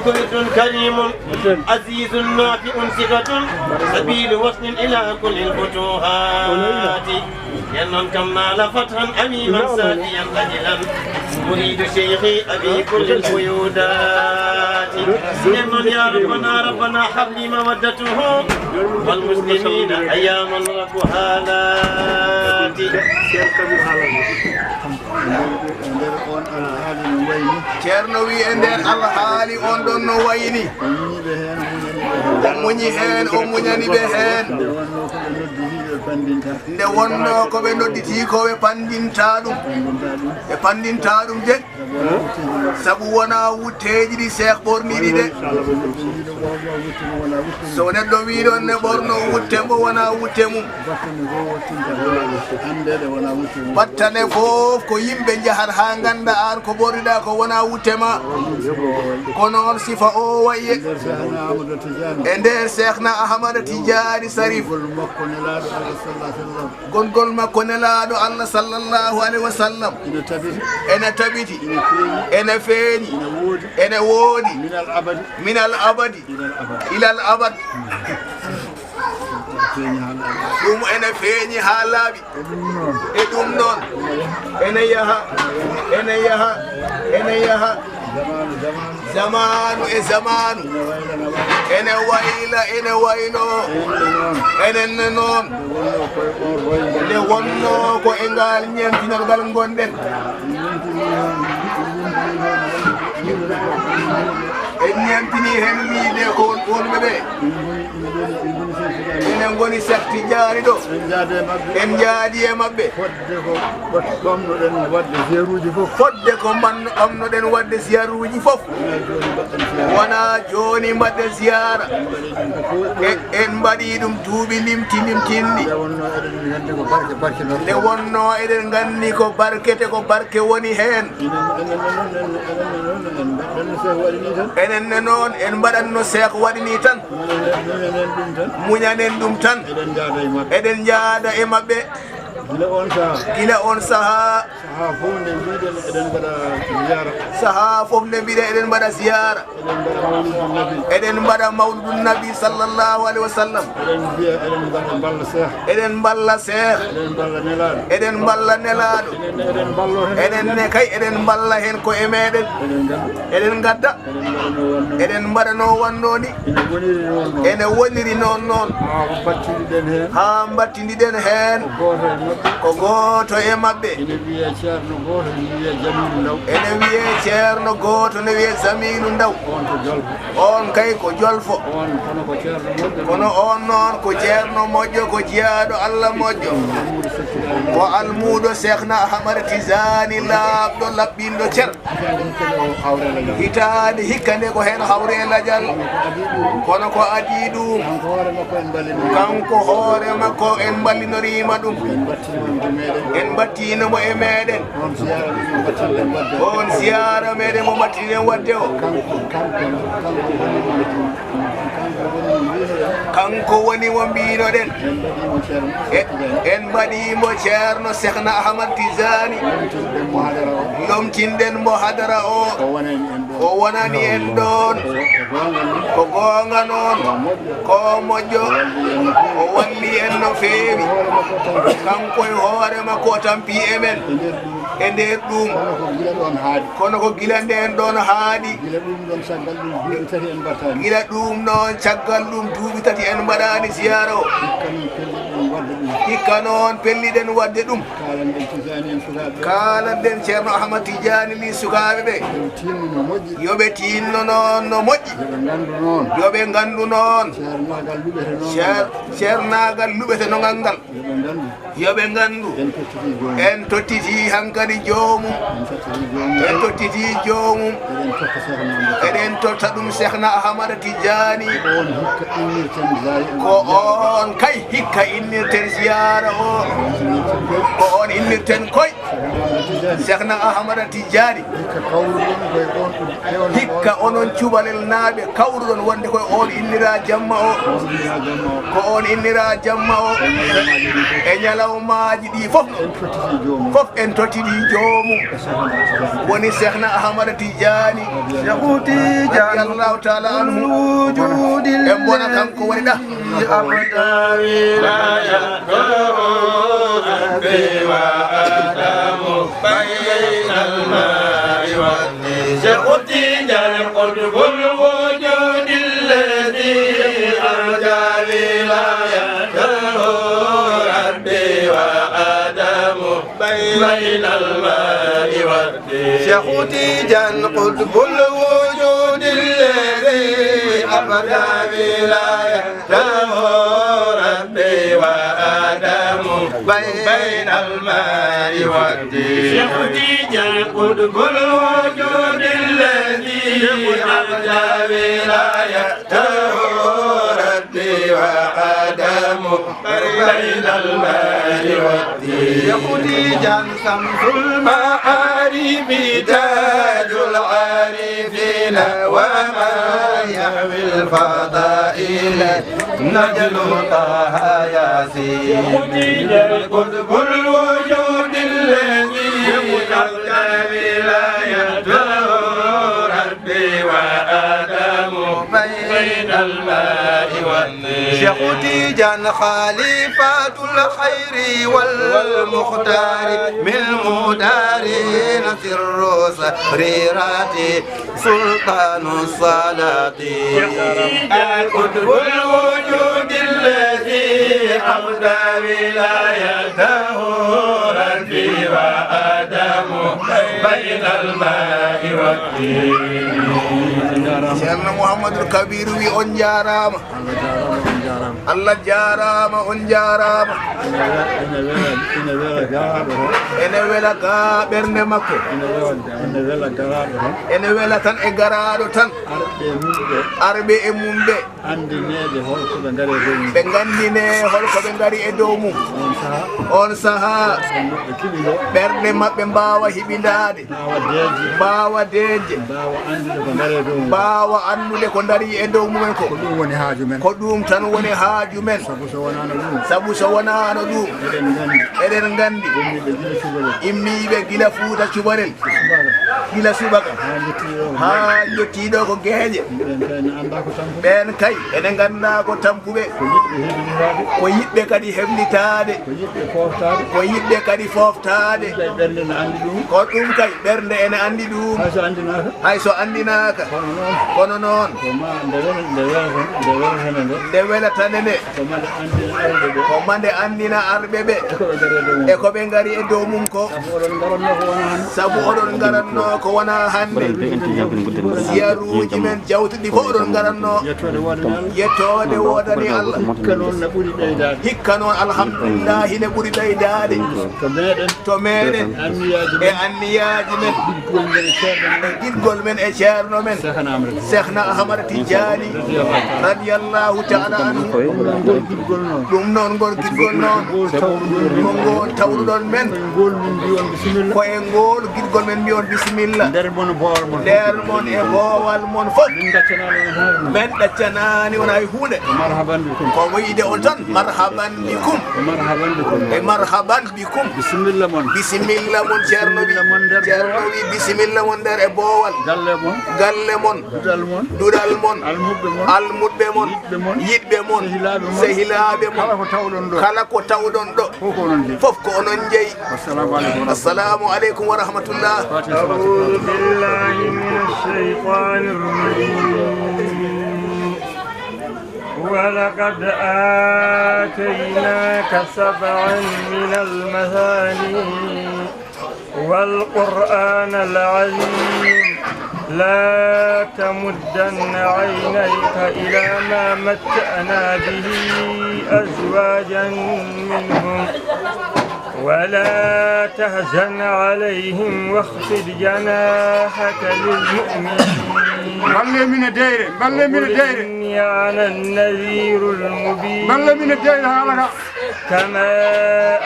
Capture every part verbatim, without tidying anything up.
ود كريم عزيز نافع ثقة سبيل وصل إلى كل الفتوحات. Yen noon kam naala fathan amiman sadiyan dajilan muridu cheikhi abi kulli fuyudati. Yen noon ya rabbana rabbana habli mawaddatuhu wal muslimina ayyaman rabu halati. Ceerno wi e nder alhaali on ɗon no wayni. O muñi heen, o muñani ɓe heen. Nde wonno ko ɓe nodditi ko ɓe panndinta ɗum. Ɓe panndinta ɗum de. Sabu wona wutteeji ɗi Seex ɓorniɗi de. So neɗɗo wii ɗon ne ɓorno wutte mbo wona wutte mum. Battane fof ko yimɓe njahat haa ngannda aan ko ɓorniɗa ko wona wutte ma. Ko noon sifa o wayi e nder Seexna Ahmada Tijaani Sarif. Gonngol makko Nelaaɗo Allah sallallahu alayhi wa sallam ene tabiti, ene feeñi, ene woodi, minal abadi ilal abad. Ɗum ene feeñi haa laaɓi. E ɗum noon, ene yaha, ene yaha, ene yaha. Zamaanu e zamaanu ene wayla, ene wayloo. Enen ne noon, nde wonnoo ko e ngaal ñeemtinorgal ngonɗen, en ñeemtini heen wiyde ko wonɓe ɓe. Enen ngoni Seex Tijaani ɗo. En njaadi e maɓɓe. Fodde ko ɓamnoɗen waɗde ziyaruuji fof. Fodde ko ɓamnoɗen waɗde ziyaruuji fof. Wona jooni mbaɗɗen ziyaara. En mbaɗi ɗum duuɓi limti limtinɗi. Nde wonnoo eɗen nganndi ko barkete ko barke woni heen. Enen ne noon en mbaɗat no Seex waɗi ni tan. Muñanen ɗum tan. Eɗen njaada e maɓɓe. Gila on sahaa. Gila on sahaa. Sahaa fof nde mbiɗen eɗen mbaɗa ziyaara. Sahaa fof nde mbiɗen eɗen mbaɗa ziyaara. Eɗen mbaɗa mawludu nabi. Eɗen mbaɗa mawludu nabi sallallahu alayhi wa sallam. Eɗen mbiya eɗen mbaɗa mballa Seex. Eɗen mballa Seex. Eɗen mballa Nelaaɗo. Eɗen mballa Nelaaɗo. Enen eɗen mballo heen. Enen ne kay eɗen mballa heen ko e meɗen. Eɗen ngadda. Eɗen mbaɗano wonno ni. Ene woniri noon noon. Ene woniri noon noon. Haa mbattidiɗen heen. Haa mbattidiɗen heen. Ko gooto e maɓɓe. Ko gooto e maɓɓe. Ene wiyee ceerno gooto, ene wiyee Jamiilu Ndaw. Ene wiyee ceerno gooto, ne wiyee Jamiilu Ndaw. On ko Jolfo. On kay ko Jolfo. On kono ko ceerno moƴƴo. Kono on noon ko ceerno moƴƴo, ko jiyaaɗo Allah moƴƴo. Ko almuudo Seexna Ahmad Tijaani laaɓɗo, laɓɓinɗo cer. Hitaande hikka nde ko heen hawre lajal. Kono ko adii ɗum. Kanko hoore makko en mballinoriima ɗum. En mbattiino mo e meɗen. On ziyaara meɗen mo mbattinen wadde o. Kanko woni mo mbiinoɗen. E, en mbaɗii mo ceerno Seexna Ahmad Tijaani. Lomtinɗen mo hadara o. O wonani en ɗoon. Ko goonga noon. Ko moƴƴo. O walli en no feewi. Kanko e hoore makko o tampi e men. E nder ɗum. Kono ko gila ndeen ɗoon haaɗi. Gila ɗum ɗoon caggal ɗum duuɓi tati en mbaɗaani. Gila ɗum noon caggal ɗum duuɓi tati en mbaɗaani ziyaara o. Hikka noon pelliɗen waɗde ɗum. Hikka noon pelliɗen waɗde ɗum. Kaalanɗen Tijaani en sukaaɓe. Kaalanɗen Ceerno Ahmad Tijaani ni sukaaɓe ɓe. Yo ɓe tiinno no moƴƴi. Yo ɓe tiinno noon no moƴƴi. Yo ɓe nganndu noon. Yo ɓe nganndu noon. Ceernaagal luɓete noon. Ceer-, ceernaagal luɓete no ngal ngal. Yo ɓe nganndu. Yo ɓe nganndu. En tottitii joomum. En tottitii hankadi joomum. En tottitii joomum. En tottitii joomum. Eɗen totta Seexna Ahmad. Eɗen totta ɗum Seexna Ahmad Tijaani. Ko on hikka innirten ziyaara o. Ko on hikka innirten ziyaara o. Ko on innirten koy. Ko on innirten koy. Cheikhna Ahmada Tijani. Hikka onon cubalel naaɓe kawruɗon wonde koye on innira jamma o. Ko on innira jamma o. E ñalawmaaji ɗi fof noon. Fof en tottidi joomum. Woni Cheikhna Ahmada Tijani. Cheikhu Tijani. Radiyallahu taala anhu. En mbona kanko woni ɗa. أبدى ولايته ربي وآدم بين الماء والطين. شيخ تيجان قطب الوجود الذي أبدى ولايته ربي وآدم بين الماء والطين. شيخ تيجان قطب الوجود الذي أبدى ولايته له ربي وآدم بين الماء والطين. شيخ تيجان قطب الوجود الذي أبدى ولايته ربي وآدم بين الماء والطين. شيخ تيجان شمس المعارف تاج العارفين ومن يحوي الفضائل نجل طه ياسين. قطب الوجود الذي أبدى ولايته ربي وآدم بين الماء والطين. شيخ تيجان خليفة الخير والمختار من مدارين سر سريرات سلطان السلاطين. قطب الوجود الذي أبدى ولايته ربي وآدم بين الماء والطين. Ceerno Mouhamadoul Kabir wi on njaaraama. Allah jaaraama, on njaaraama. Ene wela, ene wela garaaɗo tan. Ene wela ga ɓernde makko. Ene wela, ene wela garaaɗo tan. Ene wela tan e garaaɗo tan. Arɓe mum ɓe. Arɓe e mum ɓe. Anndineede hol ko ɓe ngari e dow mum. Ɓe nganndine hol ko ɓe ngari e dow mum. On sahaa. On sahaa. Ɓernde maɓɓe kiɓi ɗo. Ɓerɗe maɓɓe mbaawa hiɓindaade. Mbaawa deeƴde. Mbaawa deeƴde. Mbaawa anndude ko ndarii e dow mum. Mbaawa anndude ko ndarii e dow mumen ko. Ko ɗum woni haaju men. Ko ɗum tan woni haaju men. Sabu so wonaano ɗum. Sabu so wonaano ɗum. Eɗen nganndi. Eɗen nganndi. Ummiiɓe gila cubalel. Immiiɓe gila Fuuta cubalel. Subaka. Gila subaka. Haa njottii ɗo ko geeƴe. Haa njottii ɗo ko geeƴe. Ɓeen kay ne anndaa ko tampuɓe. Ɓeen kay ene nganndaa ko tampuɓe. Ko yiɗɓe heblitaade. Ko yiɗɓe kadi heblitaade. Ko yiɗɓe fooftaade. Ko yiɗɓe kadi fooftaade. Ɗum kay ɓernde ne anndi ɗum. Ko ɗum kay ɓernde ene anndi ɗum. Hay so anndinaaka. Hay so anndinaaka. Kono noon. Kono noon. Ko ma nde wel-, nde welata-, nde welatane nde. Nde welatane nde. Ko ma nde anndina arɓe ɓe. Ko ma nde anndina arɓe ɓe. E ko ɓe ngari e dow mum. E ko ɓe ngari e dow mum ko. Sabu oɗon ngaranno ko wonaa hannde. Sabu oɗon ngaranno ko wonaa hannde. Siyaruuji men jawtuɗi fof oɗon ngaranno. Yettoode woodani Allah. Yettoode woodani Allah. Hikka noon ne ɓuri ɓeydaade. Hikka noon, alhamdulillahi, ne ɓuri ɓeydaade. To meɗen. To meɗen. Anniyaaji men. E anniyaaji men. Giɗgol men e ceerno men. E giɗgol men e ceerno men. Sekhna Ahmad Tidiane. Sekhna Ahmad Tidiane. Radiyallahu ta'ala anhu. Ɗum noon ngol giɗgol noon. Ɗum noon ngol giɗgol noon. Ngol tawruɗon men. Ko ngol tawruɗon men. Ko e ngol mbiyon bisimilla. Ko e ngol giɗgol men mbiyon bisimilla. Nder mon e boowal mon. Nder mon e boowal mon fof. Min ɗaccanaani on hay huunde. Men ɗaccanaani on hay huunde. Ko marhaban bikum. Ko wiyde on tan, marhaban bikum. Ko marhaban bikum. E marhaban bikum. Bisimilla mon. Bisimilla mon, Ceerno wi. Bisimilla mon nder boowal. Ceerno wi, bisimilla mon nder e boowal. Galle mon. Galle mon. Duɗal mon. Duɗal mon. Almuɓɓe mon. Almuɓɓe mon. Yiɗɓe mon. Yiɗɓe mon. Sehilaaɓe mon. Sehilaaɓe mon. Kala ko tawɗon ɗo. Kala ko tawɗon ɗo. Fof ko onon jeyi. Fof ko onon jeyi. Assalamu aleykum wa rahmatullah. Assalamu aleykum wa rahmatullah. Fatiha, Fatiha. أعوذ بالله من الشيطان الرجيم. ولقد آتيناك سبعا من المثاني والقرآن العظيم. لا تمدن عينيك إلى ما متعنا به أزواجا منهم ولا تحزن عليهم واخفض جناحك للمؤمنين. Mballe min e deyre, mballe min e deyre. وقل إني أنا النذير المبين. Mballe min e deyre haala ka. كما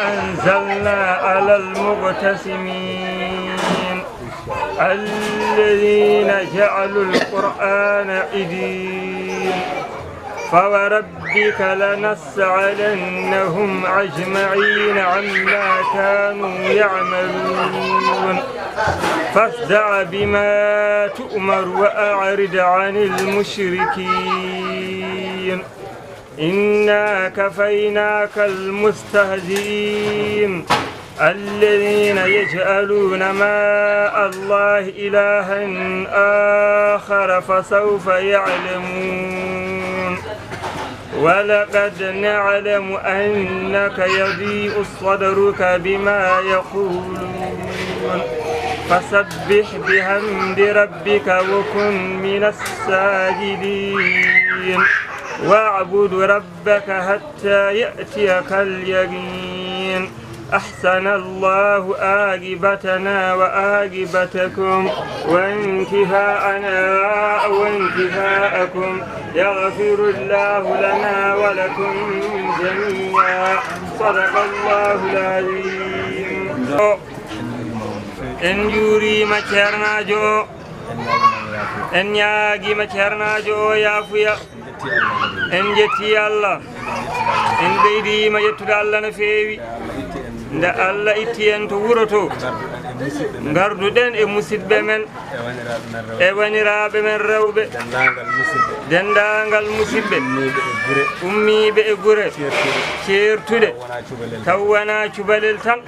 أنزلنا على المقتسمين الذين جعلوا القرآن عضين. فوربك لنسألنهم أجمعين عما كانوا يعملون. فاصدع بما تؤمر وأعرض عن المشركين. إنا كفيناك المستهزئين الذين يجعلون مع الله إلها آخر فسوف يعلمون. ولقد نعلم أنك يضيق صدرك بما يقولون. فسبح بحمد ربك وكن من الساجدين. واعبد ربك حتى يأتيك اليقين. أحسن الله عاقبتنا وعاقبتكم وانتهاءنا وانتهاءكم. يغفر الله لنا ولكم جميعا. صدق الله العظيم. En njuuriima ceernaajo o. En ñaagiima ceernaajo o yaafuya. En njettii Allah. En ɓeydiima yettude Allah no feewi. Nde Allah itti en to wuro to. Ngarduɗen e musidɓe men. E waniraaɓe men rewɓe. Denndaangal musidɓe. Ummiiɓe e gure. Ceertuɗe. Taw wonaa cubalel tan.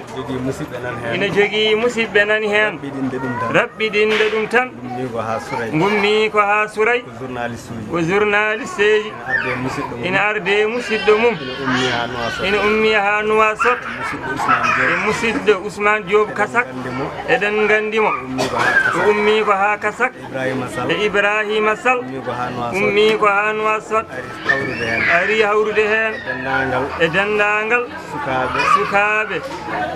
Ina jogii musidɓe nani heen. Raɓɓiɗinde ɗum tan. Raɓɓiɗinde ɗum tan. Ngummi ko haa Suray. Ngummi ko haa Suray. Ko journaliste uji. Ko journaliste uji. Ina arde musidɗo mum. Ina arde musidɗo mum. Ina ummi haa Nuwaasot. Ina ummi haa Nuwaasot. E musidɗo Ousmane Diop. E musidɗo Ousmane Diop Kasak. Eɗen nganndi mo. Eɗen nganndi mo. O ummi ko haa Kasak. O ummi ko haa Kasak. Ibrahima Sall. E Ibrahima Sall. Ummi ko haa Nuwaasot. Ummi ko haa Nuwaasot. Ari hawrude heen. Ari hawrude heen. E denndaangal. E denndaangal. Sukaaɓe. Sukaaɓe.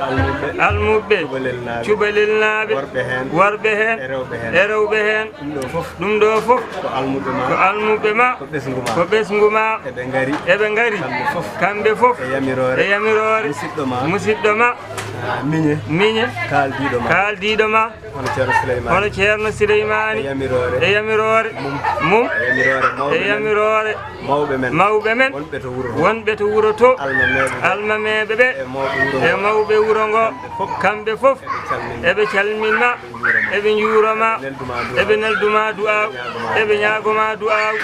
Almuɓɓe. Almuɓɓe. Cubalelnaaɓe. Cubalelnaaɓe. Worɓe heen. Worɓe heen. E rewɓe heen. E rewɓe heen. Ɗum ɗo fof. Ɗum ɗo fof. Ko almuɓɓe ma. Ko almuɓɓe ma. Ko ɓesngu ma. Ko ɓesngu ma. Eɓe ngari. Eɓe ngari. Kamɓe fof. Kamɓe fof. E yamiroore. E yamiroore. Musidɗo ma. Musidɗo ma. Ah, miñe. Miñe. Kaaldiiɗo ma. Kaaldiiɗo ma. Hono Ceerno Suleymaani. Hono Ceerno Suleymaani. E yamiroore. E yamiroore. Mum. Mum. E yamiroore mawɓe men. E yamiroore mawɓe men. Mawɓe men. Wonɓe to wuro to. Wonɓe to wuro to. Almameeɓe ɓe. Almameeɓe ɓe. E mawɓe wuro ngo. E mawɓe wuro ngo. Kamɓe fof. Kamɓe fof. Eɓe calmin. Eɓe calmin ma. Eɓe njuuroma. Eɓe njuuroma. Neldu ma du'aaw. Eɓe neldu ma du'aaw. Eɓe ñaagoma du'aaw.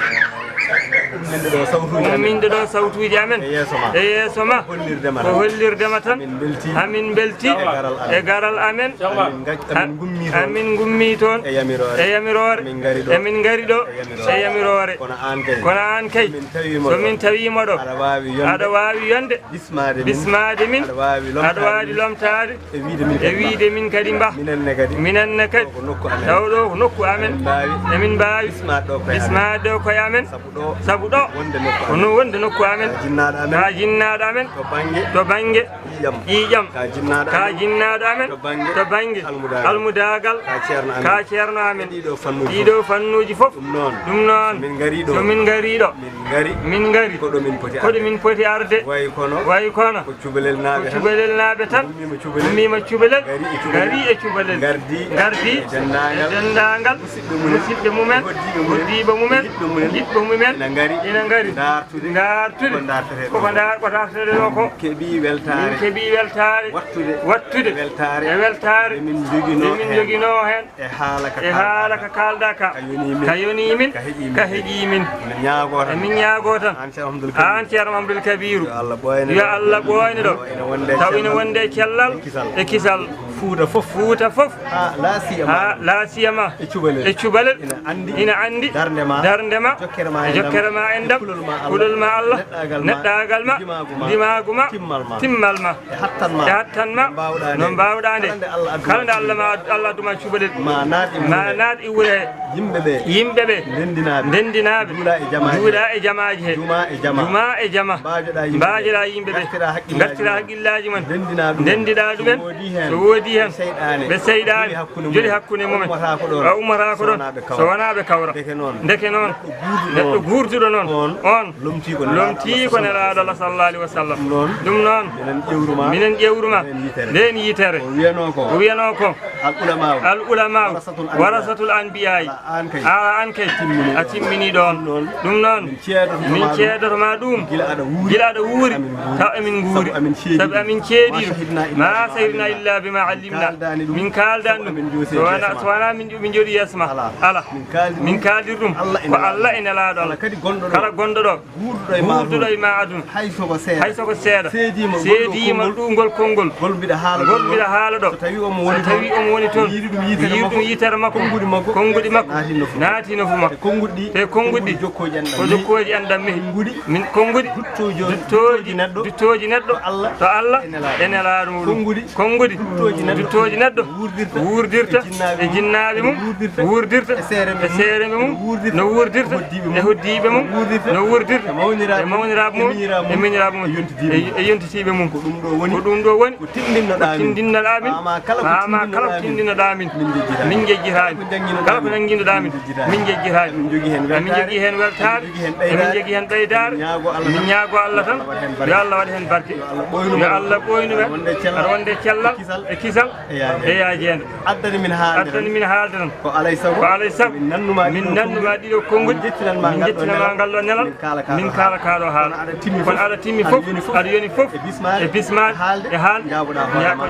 Umminde ɗo sawtuuji amen. Umminde ɗo sawtuuji amen. E yeeso ma. E yeeso ma. Hollirde ma tan. Ko hollirde ma tan. Amin mbeltii. Amin mbeltii. E garal amen. E garal amen. Amin ngaj-, amin ngummi toon. Amin ngummi toon. E yamiroore. E yamiroore. Amin ngari ɗo. Amin ngari ɗo. E yamiroore. E yamiroore. Kono aan kay. Kono aan kay. So min tawiima ɗo. So min tawiima ɗo. Aɗa waawi yonde. Aɗa waawi yonde. Bismaade min. Bismaade min. Aɗa waawi lomtaade. Aɗa waawi lomtaade. E wiyde min kadi mbaa. E wiyde min kadi mbaa. Minen ne kadi. Minen ne kadi. Ɗo ko nokku amen. Taw ɗo ko nokku amen. Emin mbaawi. Emin mbaawi. Bismaade ɗo koye amen. Bismaade ɗo koye amen. Sabu ɗo. Sabu ɗo. Wonde nokku amen. Ko no wonde nokku amen. Ka jinnaaɗo amen. Ka jinnaaɗo amen. To bannge. To bannge. Ƴiiƴam. Ƴiiƴam. Ka jinnaaɗo amen. Ka jinnaaɗo amen. To bannge. To bannge. Almudaagal. Almudaagal. Ka ceerno amen. Ka ceerno amen. E ɗiɗo fannuuji fof. Ɗiɗo fannuuji fof. Ɗum noon. Ɗum noon. So min ngarii ɗo. So min ngarii ɗo. Min ngari. Min ngari. Ko ɗo min poti arde. Ko ɗo min poti arde. Wayi kono. Wayi kono. Ko cubalelnaaɓe tan. Ko cubalelnaaɓe tan. Ummiima cubalel. Ummiima cubalel. Ngari e cubalel. Ngari e cubalel. Ngardi. Ngardi. E denndaangal. E denndaangal. Musidɓe mumen. Musidɓe mumen. Hoddiiɓe mumen. Hoddiiɓe mumen. Yiɗɓe mumen. Yiɗɓe mumen. Ina ngari. Ina ngari. Ndartude. Ndartude. Ko ko ndar-, ko ko ndar-, ko ndartetee ɗo ko. Keɓii weltaare. Min keɓii weltaare. Wattude. Wattude. E weltaare. E weltaare. Nde min njoginoo heen. Nde min njoginoo heen. E haala ka kaaldaa ka. E haala ka kaaldaa ka. Ka yonii min. Ka yonii min. Ka heƴii min. Ka heƴii min. Emin ñaagoo tan. Emin ñaagoo tan. Aan Ceerno Abdul Kabiiru. Aan Ceerno Abdul Kabiiru. Yo Allah ɓooyne ɗo. Yo Allah ɓooyne ɗo. Taw ina wonde cellal. Taw ina wonde cellal e kisal. E kisal. Fuuta fof. Fuuta fof. Haa laa siyama. Haa laa siyama. E cubalel. E cubalel. Ina anndi. Ina anndi. Darnde ma. Darnde ma. Jokkere ma e ndam. Jokkere ma e ndam. Kulol ma Allah. Kulol ma Allah. Neɗɗaagal ma. Neɗɗaagal ma. Ndimaagu ma. Ndimaagu ma. Timmal ma. Timmal ma. E hattan ma. E hattan ma. No mbaawɗaa nde. No mbaawɗaa nde. Kala nde Allah addu ma. Kala nde Allah ma, Allah addu ma cubalel. Ma naat e wure. Ma naat e wure. Yimɓe ɓe. Yimɓe ɓe. Ndenndinaaɓe. Ndenndinaaɓe. Njuula e jamaaji. Njuula e jamaaji he. Juma e jama. Juma e jama. Mbaajoɗaa yimɓe ɓe. Mbaajoɗaa yimɓe ɓe. Ngartiraa hakkillaaji. Ngartiraa hakkillaaji mon. Ndenndinaa ɗumen. Ndenndinaa ɗumen. So woodii. So woodii. Hen. Seyɗaane. Ɓe seyɗaane. Joli hakkunde mumen. Joli hakkunde mumen. A ummataa ko ɗon. A ummataa ko ɗon. So wonaa ɓe kawra. So wonaa ɓe kawra. Ndeke noon. Ndeke noon. Neɗɗo guurduɗo noon. Neɗɗo guurduɗo noon. On. On. Lomtii ko Nelaaɗo Allah sallallahu alaihi wasallam. Ɗum noon. Ɗum noon. Minen ƴewru ma. Minen ƴewru ma. Ndeen yitere. Ndeen yitere. O wiyanoo ko. O wiyanoo ko. Al ulamaaw. Al ulamaaw. Warasatul anbiyaa. Warasatul anbiyaa. Ala aan kay. Ala aan kay. Timmini ɗon. A timmini ɗon. Ɗum noon. Ɗum noon. Min ceedoto ma ɗum. Min ceedoto ma ɗum. Gila aɗa wuuri. Gila aɗa wuuri. Amin nguuri. Taw amin nguuri. Sabu amin ceedii. Sabu amin ceedii ɗum. Ma shahidna illa bima allimtana. Ma shahidna illa bima allimtana. Kaaldaani ɗum. Min kaaldaani ɗum. Sabu amin joosi yeeso ma. So wonaa, so wonaa min, min jooɗii yeeso ma. Alaa. Alaa. Min kaaldi ɗum. Min kaaldi ɗum. Ko Allah e Nelaaɗo. Ko Allah e Nelaaɗo. Kala kadi gonɗo ɗo. Kala gonɗo ɗo. Guurduɗo e ma aduna. Guurduɗo e ma aduna. Hay so ko seeɗa. Hay so ko seeɗa. Seediima ngol ɗo konngol. Seediima ɗo ngol konngol. Ngol mbiɗa haala ɗum. Ngol mbiɗa haala ɗo. So tawi omo woni toon. So tawi omo woni toon. Yiɗi ɗum yitere makko. Yiɗi ɗum yitere makko. Konnguɗi makko. Konnguɗi makko. Naati nofru. Naati nofru makko. Te konnguɗi ɗi. Te konnguɗi ɗi. Ko jokkooji enɗam. Ko jokkooji enɗam mi. Konnguɗi. Min, konnguɗi. Duttooji, duttooji, duttooji neɗɗo. Duttooji neɗɗo. To Allah. To Allah. E Nelaaɗo. E Nelaaɗo muɗum. Konnguɗi. Konnguɗi. Duttooji neɗɗo. Duttooji neɗɗo. Wuurdirta. Wuurdirta. E jinnaaɓe mum. E jinnaaɓe mum. Wuurdirta. Wuurdirta. E seere mum. E seere mum. No wuurdirta. No wuurdirta. E hoddiiɓe mum. E hoddiiɓe mum. No wuurdirta. E mawniraaɓe mum. E mawniraaɓe mum. E miñiraaɓe mum. E miñiraaɓe mum. E yontitiiɓe mum. E, e yontitiiɓe mum. Ko ɗum ɗo woni. Ko ɗum ɗo woni. Ko tinndinnoɗaa min. Ko tinndinnoɗaa min. Faamaa kala ko tinndinnoɗaa min. Min njejjitaani. Min njejjitaani. Kala ko jannginnoɗaa min. Kala ko jannginnoɗaa min. Min njejjitaani. Min njogii heen weltaare. Min njogii heen weltaare. Min njogii heen ɓeydaare. Min njogii heen ɓeydaare. Min ñaagoo Allah tan. Min ñaagoo Allah tan. Yo Allah waɗ heen barke. Yo Allah waɗ heen barke. Yo Allah ɓooynu men. Yo Allah ɓooynu men. Aɗa wonde cellal. E kisal. E kisal. E yaajeende. E yaajeende. Addani min haalde tan. Addani min haalde tan. Ko alay sago. Ko alay sago. Min nannuma ɗiɗo konngol. Min njettinan ma ngal ɗo nelal. Min kaala kaa ɗo haala. Kono aɗa timmi fof. Kono aɗa timmi fof. Aɗa yoni fof. Aɗa yoni fof. E bismaade. E bismaade. E haalde. E haalde. Njaaboɗaa hoore ma.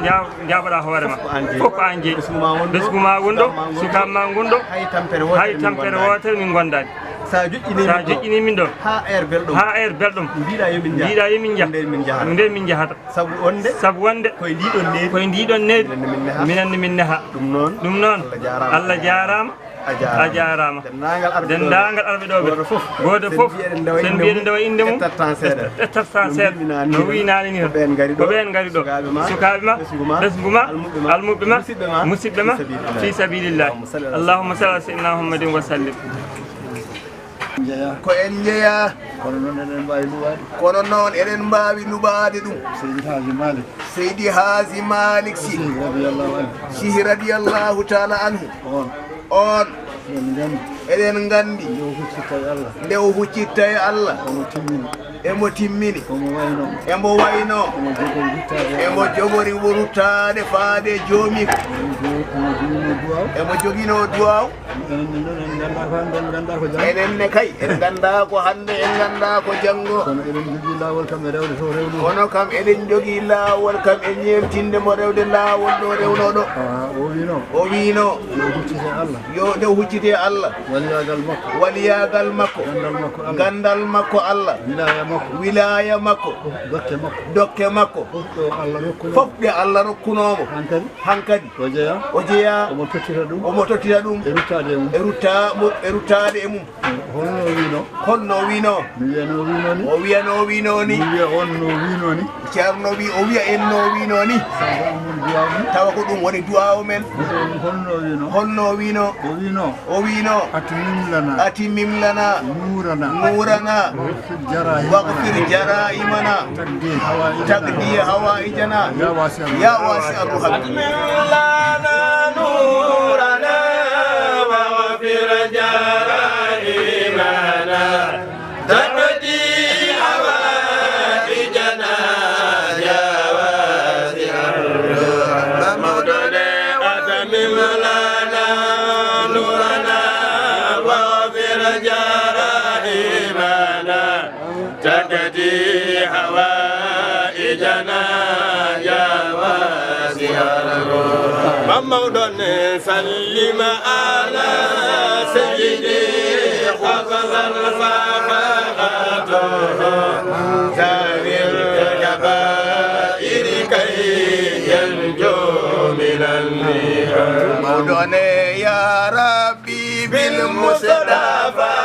Njaaboɗaa hoore ma. Fof ko aan jeyi. Fof ko aan jeyi. Ɓesngu ma won ɗo. Ɓesngu ma won ɗo. Sukaaɓe ma ngon ɗo. Hay tampere wootere. Hay tampere wootere min ngondaani. Sa joƴƴini min ɗo. Sa joƴƴini min ɗo. Haa heure belɗo. Haa heure belɗo. Mbiɗa yo min njah. Mbiɗa yo min njah. Ndeen min njahata. Ndeen min njahata. Sabu wonde. Sabu wonde. Koye ndi ɗon needi. Koye ndi ɗon needi. Minen ne min neha. Minen ne min neha. Ɗum noon. Ɗum noon. Allah jaaraama. Allah jaaraama. A jaaraama. A jaaraama. Denndaangal arɓe ɗo ɓe. Denndaangal arɓe ɗo ɓe. Gooto fof. Gooto fof. Sen mbiye ɗen ndewa innde mum. Sen mbiye ɗen ndewa innde mum. Ettat tan seeɗa. Ettat tan seeɗa. No mbiy-mi naane ni tan. No wiy naane ni tan. Ko ɓeen ngari ɗo. Ko ɓeen ngari ɗo. Sukaaɓe ma. Sukaaɓe ma. Ɓesngu ma. Almuɓɓe ma. Almuɓɓe ma. Musidɓe ma. Musidɓe ma. Fi sabilillah. Fi sabilillah. Allahumma salli ala sayyidina Muhammadin wa sallim. Jeyaa. Ko en njeyaa. Kono noon eɗen mbaawi luɓaade. Kono noon eɗen mbaawi luɓaade ɗum. Seydi Haaji Malik. Seydi Haaji Malik Si. Radiyallahu anhu. Si radiyallahu taala anhu. On. On. Eɗen nganndi. Eɗen nganndi. Nde o huccitta e Allah. Nde o huccitta e Allah. Omo timmini. Emo timmini. Omo waynoo. Emo waynoo. Omo jogori ruttaade. Emo jogori ruttaade faade e Joomi. Omo jo-, omo joginoo duwaaw. Emo joginoo duwaaw. Enen ne noon en nganndaa ko hannde, en nganndaa ko janngo. Enen ne kay, en nganndaa ko hannde, en nganndaa ko janngo. Kono eɗen njogii laawol kam e rewde to rewno. Kono kam eɗen njogii laawol kam e ñeemtinde mo rewde laawol ɗo rewnoo ɗo. Ah, o wiinoo. O wiinoo. Yo huccite Allah. Yo nde o huccite Allah. Waliyaagal makko. Waliyaagal makko. Ganndal makko Allah. Ganndal makko Allah. Wilaaya makko. Wilaaya makko. Dokke makko. Dokke makko. Fof ɗo Allah rokkunoo. Fof ɗe Allah rokkunoo mo. Hankadi. Hankadi. O jeyaa. O jeyaa. Omo tottita ɗum. Omo tottita ɗum. E ruttaade e mum. E rutta-, e ruttaade e mum. Holno o wiinoo? Holno o wiinoo? Mi wiyanoo o wiinoo ni. O wiyanoo o wiinoo ni. Mi wiya on no o wiinoo ni. Ceerno wi, o wiya en no o wiinoo ni. Tawa ko ɗum woni duwaaw mum. Tawa ko ɗum woni duwaaw men. Holno o wiinoo? Holno o wiinoo? O wiinoo. O wiinoo. Atimim lana. Atimim lana. Nuurana. Nuurana. Waghfir jaraimana. Waghfir jaraimana. Taqdi hawaijana. Taqdi hawaijana. Ya wasi'al rahmati. Atimim lana nurana waghfir jaraimana. Taqdi hawaijana ya wasi'ar rahmati. Atimim lana nurana waghfir jaraimana. تقضي حوائجنا يا واسع الرحمة. Mawɗo ne, sallim ala sayyidi, khudh al-fakhata ذوي الكبائر كي ينجوا من النيران. Mawɗo ne, يا رب بالمصطفى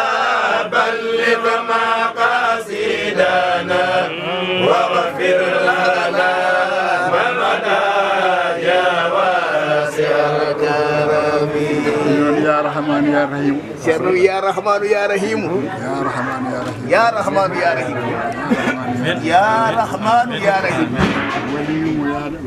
بلغ مقاصدنا واغفر لنا ما مضى يا واسع الكرم. يا رحمن يا رحيم. Ceerno wi, "Ya Rahmaanu, ya Rahiimu." Ya Rahmaanu, ya Rahiimu. Ya Rahmaanu, ya Rahiimu. Ya Rahmaanu, ya Rahiimu. Waliyumo yaade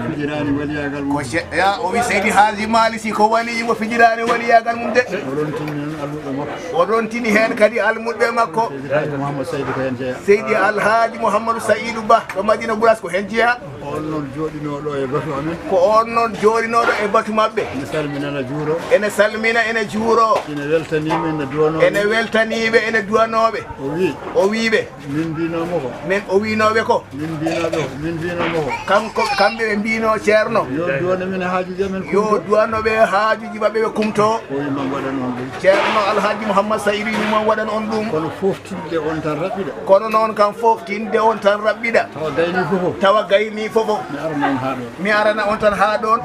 fijiraani waliyaagal mum. Ko ce-, ya, o wi Seydi Haaji Maalik Si ko waliyumo fijiraani waliyaagal mum de. O rontini heen almuɓɓe makko. O rontini heen kadi almuɓɓe makko. Seydi Haaji Muhammad Saydu ko heen jeyaa. Seydi Alhaaji Muhammadu Sa'iidu Bah ɗo Madina Guraas ko heen jeyaa. On noon jooɗinooɗo e batu amen. Ko on noon jooɗinooɗo e batu maɓɓe. Ene salmina, ene juuro. Ene salmina, ene juuro. Ene weltanii ɓe, ene duwanoo ɓe. Ene weltanii ɓe, ene duwanoo ɓe. O wii. O wii ɓe. Min mbinooma ko. Min, o wiinooɓe ko. Min mbinooɓe ko, min mbinooma ko. Kanko, kamɓe ɓe mbino Ceerno. Yo duwano min haajuuji amen kumto. Yo duwano ɓe haajuuji maɓɓe ɓe kumto. O wii, "Min waɗan on ɗum." Ceerno Alhaaji Muhammad Sa'idu wii, "Min waɗan on ɗum." Kono fof Tinde on tan raɓɓiɗa. Kono noon kam fof, tinde on tan raɓɓiɗa. Tawa gayni fofo. Tawa gayni fofo. Mi arana on haa ɗoon. Mi arana on tan haa ɗoon.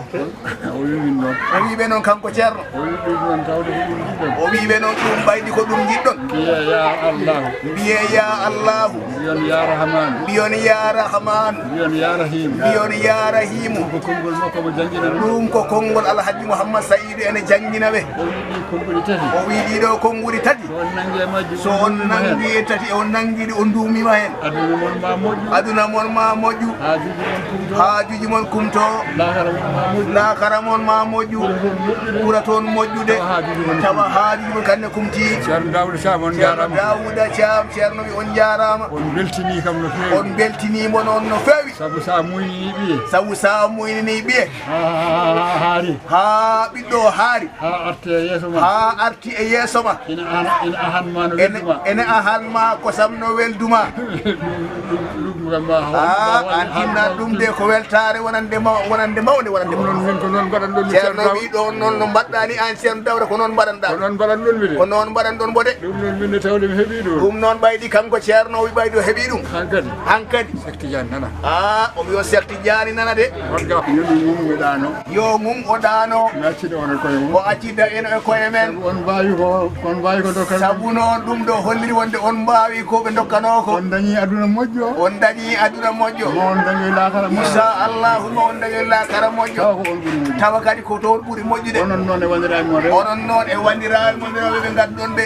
O wi min noon. O wi ɓe noon kanko Ceerno. O wi ɗum noon tawde ko ɗum njiɗɗon. O wi ɓe noon ɗum ɓaydi ko ɗum njiɗɗon. Mbiye ya Allahu. Mbiye ya Allahu. Mbiyon ya Rahman. Mbiyon ya Rahman. Mbiyon ya Rahim. Mbiyon ya Rahimu. Ko konngol makko mo janngina ɗum. Ɗum ko konngol Alhaji Muhammad Sa'idu ene janngina ɓe. O wi ɗi konnguli tati. O wi ɗiɗo konnguli tati. So on nanngi e majji, so on nanngi e tati, on nanngi ɗi, on nduumima heen. Aduna mon ma moƴƴu. Aduna mon ma moƴƴu. Haajuuji mon kumto. Haajuuji mon kumto. Laakara mon ma moƴƴu. Laakara mon ma moƴƴu. Ɓura toon moƴƴude. Ɓura toon moƴƴude. Tawa haajuuji mon. Tawa haajuuji mon kanne kumti. Ceerno Daawuda Caam, on njaaraama. Ceerno Daawuda Caam, Ceerno wi on njaaraama. On mbeltinii kam no feewi. On mbeltinii mo noon no feewi. Sabu so a muynii ɓiye. Sabu so a muynii ɓiye. Haa, haa, haa, haa haari. Haa ɓiɗɗo o haari. Haa arti e yeeso ma. Haa arti e yeeso ma. Ina ahan, ina ahan ma no weldu ma. Ene ahan ma kosam no weldu ma. Ɗum, ɗum, ɗum kam ma, ah, an tinna ɗum de ko weltaare wonande ma-, wonande mawde, wonande mawde. Ɗum noon min ko noon mbaɗanɗon mi Ceerno Daawda. Ceerno wi ɗoon noon no mbaɗɗaa ni aan Ceerno Daawda ko noon mbaɗanɗaa. Ko noon mbaɗanɗon mi de. Ko noon mbaɗanɗon mbo de. Ɗum noon min ne tawde mi heɓii ɗum. Ɗum noon ɓaydi kanko Ceerno wi ɓaydi o heɓii ɗum. Hankadi. Hankadi. Seek Tijaan nana. Ah, o wi o Seek Tijaan nana de. Wonga. Ñande mum mi ɗaano. Yo mum o ɗaano. Mi accida on e koye mum. O accida en e koye men. Sabu on mbaawi ko, on mbaawi ko dokkal. Sabu noon ɗum ɗo holliri wonde on mbaawi ko ɓe ndokkanoo ko. On dañi aduna moƴƴo. On dañi aduna moƴƴo. Ma on dañoy laakara moƴƴo. Inchallahu ma on dañoy laakara moƴƴo. Tawa ko on ɓuri moƴƴude. Tawa kadi ko toon ɓuri moƴƴude. Onon noon e wanndiraaɓe mon rewɓe. Onon noon e wanndiraaɓe mon rewɓe ɓe ngadduɗon ɓe.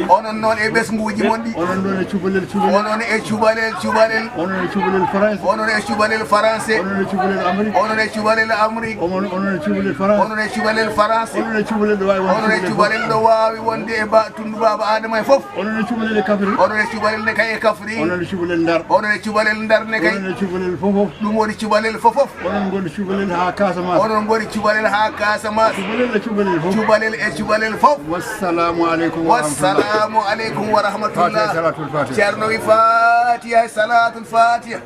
Onon noon e ɓesnguuji mon ɗi. Onon noon e cubalel, cubalel. Onon e cubalel, cubalel. Onon e cubalel Farayse. Onon e cubalel Farayse. Onon e cubalel Amrik. Onon e cubalel Amrik. Onon, onon e cubalel Farayse. Onon e cubalel Farayse. Onon e cubalel ɗo waawi wonde. Onon e cubalel ɗo waawi wonde e ba-, tunndu Baaba Aadama e fof. Onon e cubalel e Kafrik. Onon e cubalel ne kay e Kafrik. Onon e cubalel Ndar. Onon e cubalel Ndar ne kay. Onon e cubalel fof fof. Ɗum woni cubalel fof fof. Onon ngoni cubalel haa Casamance. Onon ngoni cubalel haa Casamance. Cubalel e cubalel fof. Cubalel e cubalel fof. Wassalamu aleykum wa rahmatullah. Wassalamu aleykum wa rahmatullah. Fatiha, salatul fatiha. Ceerno wi Fatiha e salatul fatiha.